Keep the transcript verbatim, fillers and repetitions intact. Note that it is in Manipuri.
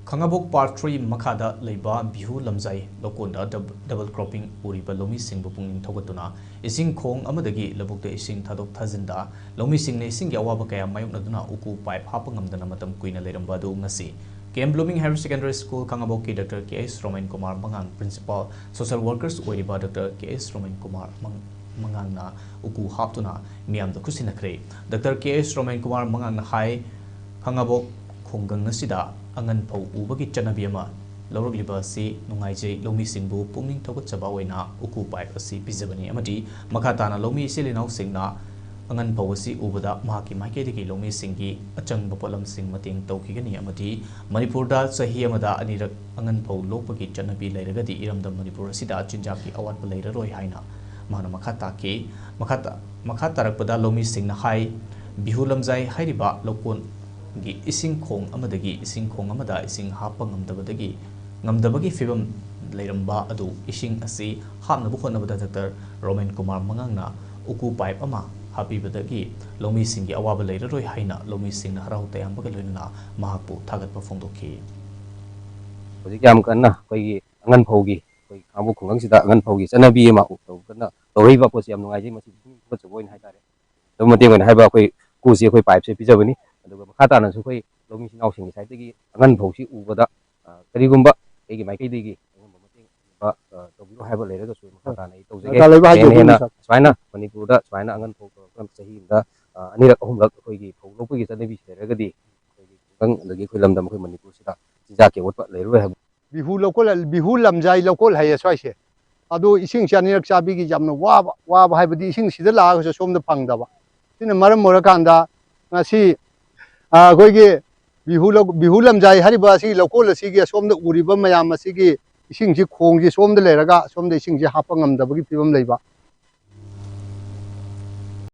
ꯈꯥꯉꯕꯣꯛ ꯄꯥꯔꯠ ꯊ꯭ꯔꯤ ꯃꯈꯥꯗ ꯂꯩꯕ ꯕꯤꯍꯨ ꯂꯝꯖꯥꯏ ꯂꯧꯀꯣꯟꯗ ꯗꯕ-, ꯗꯕꯜ ꯀ꯭ꯔꯣꯞꯄꯤꯡ ꯎꯔꯤꯕ ꯂꯧꯃꯤꯁꯤꯡꯕꯨ ꯄꯨꯛꯅꯤꯡ ꯊꯧꯒꯠꯇꯨꯅ ꯏꯁꯤꯡ ꯈꯣꯡ ꯑꯃꯗꯒꯤ ꯂꯧꯕꯨꯛꯇ ꯏꯁꯤꯡ ꯊꯥꯗꯣꯛ ꯊꯥꯖꯤꯟꯗ ꯂꯧꯃꯤꯁꯤꯡꯅ ꯏꯁꯤꯡꯒꯤ ꯑꯋꯥꯕ ꯀꯌꯥ ꯃꯥꯌꯣꯛꯅꯗꯨꯅ ꯎꯀꯨ ꯄꯥꯏꯞ ꯍꯥꯞꯄ ꯉꯝꯗꯅ ꯃꯇꯝ ꯀꯨꯏꯅ ꯂꯩꯔꯝꯕ ꯑꯗꯨ ꯉꯁꯤ K M blooming higher secondary school ꯈꯥꯉꯕꯣꯛꯀꯤ doctor K H Romen Kumar ꯃꯉꯥꯡ, ꯄ꯭ꯔꯤꯟꯁꯤꯄꯥꯜ ꯁꯣꯁꯦꯜ ꯋꯥꯔꯀꯔꯁ ꯑꯣꯏꯔꯤꯕ doctor K H Romen Kumar ꯃꯪ-, ꯃꯉꯥꯡꯅ ꯎꯀꯨ ꯍꯥꯞꯇꯨꯅ ꯃꯤꯌꯥꯝꯗ ꯈꯨꯠꯁꯤꯟꯅꯈ꯭ꯔꯦ꯫ Doctor K H Romen Kumar ꯃꯉꯥꯡꯅ ꯍꯥꯏ, ꯈꯥꯉꯕꯣꯛ ꯈꯨꯡꯒꯪ ꯑꯁꯤꯗ ꯑꯉꯟ ꯐꯧ ꯎꯕꯒꯤ ꯆꯠꯅꯕꯤ ꯑꯃ ꯂꯧꯔꯛꯂꯤꯕ ꯑꯁꯤ ꯅꯨꯡꯉꯥꯏꯖꯩ꯫ ꯂꯧꯃꯤꯁꯤꯡꯕꯨ ꯄꯨꯛꯅꯤꯡ ꯊꯧꯒꯠꯆꯕ ꯑꯣꯏꯅ ꯎꯀꯨ ꯄꯥꯏꯞ ꯑꯁꯤ ꯄꯤꯖꯕꯅꯤ ꯑꯃꯗꯤ ꯃꯈꯥ ꯇꯥꯅ ꯂꯧꯃꯤ ꯏꯆꯤꯜ ꯏꯅꯥꯎꯁꯤꯡꯅ ꯑꯉꯟ ꯐꯧ ꯑꯁꯤ ꯎꯕꯗ ꯃꯍꯥꯛꯀꯤ ꯃꯥꯏꯀꯩꯗꯒꯤ ꯂꯧꯃꯤꯁꯤꯡꯒꯤ ꯑꯆꯪꯕ ꯄꯣꯠꯂꯝꯁꯤꯡ ꯃꯇꯦꯡ ꯇꯧꯈꯤꯒꯅꯤ ꯑꯃꯗꯤ ꯃꯅꯤꯄꯨꯔꯗ ꯆꯍꯤ ꯑꯃꯗ ꯑꯅꯤꯔꯛ ꯑꯉꯟ ꯐꯧ ꯂꯣꯛꯄꯒꯤ ꯆꯠꯅꯕꯤ ꯂꯩꯔꯒꯗꯤ ꯏꯔꯝꯗꯝ ꯃꯅꯤꯄꯨꯔ ꯑꯁꯤꯗ ꯆꯤꯟꯖꯥꯛꯀꯤ ꯑꯋꯥꯠꯄ ꯂꯩꯔꯔꯣꯏ ꯍꯥꯏꯅ ꯃꯍꯥꯛꯅ ꯃꯈꯥ ꯇꯥꯈꯤ꯫ ꯃꯈꯥ ꯇꯥ-, ꯃꯈꯥ ꯇꯥꯔꯛꯄꯗ ꯂꯧꯃꯤꯁꯤꯡꯅ ꯍꯥꯏ, ꯕꯤꯍꯨ ꯂꯝꯖꯥꯏ ꯍꯥꯏꯔꯤꯕ ꯂꯧꯀꯣꯟꯒꯤ ꯏꯁꯤꯡ ꯈꯣꯡ ꯑꯃꯗꯒꯤ ꯏꯁꯤꯡ ꯈꯣꯡ ꯑꯃꯗ ꯏꯁꯤꯡ ꯍꯥꯞꯄ ꯉꯝꯗꯕꯗꯒꯤ, ꯉꯝꯗꯕꯒꯤ ꯐꯤꯕꯝ ꯂꯩꯔꯝꯕ ꯑꯗꯨ ꯏꯁꯤꯡ ꯑꯁꯤ ꯍꯥꯞꯅꯕ ꯍꯣꯠꯅꯕꯗ ꯗꯥꯛꯇꯔ ꯔꯣꯃꯦꯟ ꯀꯨꯃꯥꯔ ꯃꯉꯥꯡꯅ ꯎꯀꯨ ꯄꯥꯏꯞ ꯑꯃ ꯍꯥꯞꯄꯤꯕꯗꯒꯤ ꯂꯧꯃꯤꯁꯤꯡꯒꯤ ꯑꯋꯥꯕ ꯂꯩꯔꯔꯣꯏ ꯍꯥꯏꯅ ꯂꯧꯃꯤꯁꯤꯡꯅ ꯍꯔꯥꯎ ꯇꯌꯥꯝꯕꯒ ꯂꯣꯏꯅꯅ ꯃꯍꯥꯛꯄꯨ ꯊꯥꯒꯠꯄ ꯐꯣꯡꯗꯣꯛꯈꯤ꯫ ꯍꯧꯖꯤꯛ ꯌꯥꯝ ꯀꯟꯅ ꯑꯩꯈꯣꯏꯒꯤ ꯑꯉꯟ ꯐꯧꯒꯤ, ꯑꯩꯈꯣꯏ ꯈꯥꯉꯕꯣꯛ ꯈꯨꯡꯒꯪꯁꯤꯗ ꯑꯉꯟ ꯐꯧꯒꯤ ꯆꯠꯅꯕꯤ ꯑꯃ ꯇꯧ-, ꯀꯟꯅ ꯇꯧꯔꯛꯏꯕ ꯄꯣꯠꯁꯤ ꯌꯥꯝ ꯅꯨꯡꯉꯥꯏꯖꯩ꯫ ꯃꯁꯤ ꯄꯨꯛꯅꯤꯡ ꯊꯧꯒꯠꯆꯕ ꯑꯣꯏꯅ ꯍꯥꯏꯇꯥꯔꯦ꯫ ꯑꯗꯨ ꯃꯇꯦꯡ ꯑꯣꯏꯅ ꯍꯥꯏꯕ ꯑꯩꯈꯣꯏ ꯎꯀꯨꯁꯤ ꯑꯩꯈꯣꯏ ꯄꯥꯏꯞꯁꯦ ꯄꯤꯖꯕꯅꯤ꯫ ꯑꯗꯨꯒ ꯃꯈꯥ ꯇꯥꯅꯁꯨ ꯑꯩꯈꯣꯏ ꯂꯧꯃꯤ ꯏꯆꯤꯟ ꯏꯅꯥꯎꯁꯤꯡꯒꯤ ꯁꯥꯏꯠꯇꯒꯤ ꯑꯉꯟ ꯐꯧꯁꯤ ꯎꯕꯗ, ꯑ, ꯀꯔꯤꯒꯨꯝꯕ ꯑꯩꯒꯤ ꯃꯥꯏꯀꯩꯗꯒꯤ ꯑꯉꯝꯕ ꯃꯇꯦꯡ ꯑꯣꯏꯕ, ꯑ, ꯇꯧꯕꯤꯌꯨ ꯍꯥꯏꯕ ꯂꯩꯔꯒꯁꯨ ꯃꯈꯥ ꯇꯥꯅ ꯑꯩ ꯇꯧꯖꯒꯦ꯫ ꯗꯔꯀꯥꯔ ꯂꯩꯕ ꯍꯥꯏꯁꯦ ꯍꯦꯟꯅ ꯍꯦꯟꯅ ꯑꯗꯨꯅꯤ, ꯁꯥꯔ꯫ ꯁꯨꯃꯥꯏꯅ ꯃꯅꯤꯄꯨꯔꯗ ꯁꯨꯃꯥꯏꯅ ꯑꯉꯟ ꯐꯧ ꯇꯧꯔꯛꯄ ꯆꯍꯤ ꯑꯃꯗ, ꯑ, ꯑꯅꯤꯔꯛ ꯑꯍꯨꯝꯂꯛ ꯑꯩꯈꯣꯏꯒꯤ ꯐꯧ ꯂꯣꯛꯄꯒꯤ ꯆꯠꯅꯕꯤꯁꯤ ꯂꯩꯔꯒꯗꯤ ꯑꯩꯈꯣꯏꯒꯤ ꯈꯨꯡꯒꯪ ꯑꯗꯒꯤ ꯑꯩꯈꯣꯏ ꯂꯝꯗꯝ ꯑꯩꯈꯣꯏ ꯃꯅꯤꯄꯨꯔꯁꯤꯗ ꯆꯤꯟꯖꯥꯛꯀꯤ ꯑꯋꯥꯠꯄ ꯂꯩꯔꯔꯣꯏ ꯍꯥꯏꯕ꯫ ꯕꯤꯍꯨ ꯂꯧꯀꯣꯜ, ꯕꯤꯍꯨ ꯂꯝꯖꯥꯏ ꯂꯧꯀꯣꯜ ꯍꯥꯏꯌꯦ ꯁ꯭ꯋꯥꯏꯁꯦ꯫ ꯑꯗꯣ ꯏꯁꯤꯡꯁꯦ ꯑꯅꯤꯔꯛ ꯆꯥꯕꯤꯒꯤ ꯌꯥꯝꯅ ꯋꯥꯕ, ꯋꯥꯕ ꯍꯥꯏꯕꯗꯤ ꯏꯁꯤꯡ ꯁꯤꯗ ꯂꯥꯛꯑꯒꯁꯨ ꯁꯣꯝꯗ ꯐꯪꯗꯕ꯫ ꯁꯤꯅ ꯃꯔꯝ ꯑꯣꯏꯔꯀꯥꯟꯗ ꯉꯁꯤ, ꯑ, ꯑꯩꯈꯣꯏꯒꯤ ꯕꯤꯍꯨ ꯂꯧ-, ꯕꯤꯍꯨ ꯂꯝꯖꯥꯏ ꯍꯥꯏꯔꯤꯕ ꯑꯁꯤꯒꯤ ꯂꯧꯀꯣꯜ ꯑꯁꯤꯒꯤ ꯑꯁꯣꯝꯗ ꯎꯔꯤꯕ ꯃꯌꯥꯝ ꯑꯁꯤꯒꯤ ꯏꯁꯤꯡꯁꯤ ꯈꯣꯡꯁꯤ ꯁꯣꯝꯗ ꯂꯩꯔꯒ ꯁꯣꯝꯗ ꯏꯁꯤꯡꯁꯤ ꯍꯥꯞꯄ ꯉꯝꯗꯕꯒꯤ ꯐꯤꯕꯝ ꯂꯩꯕ꯫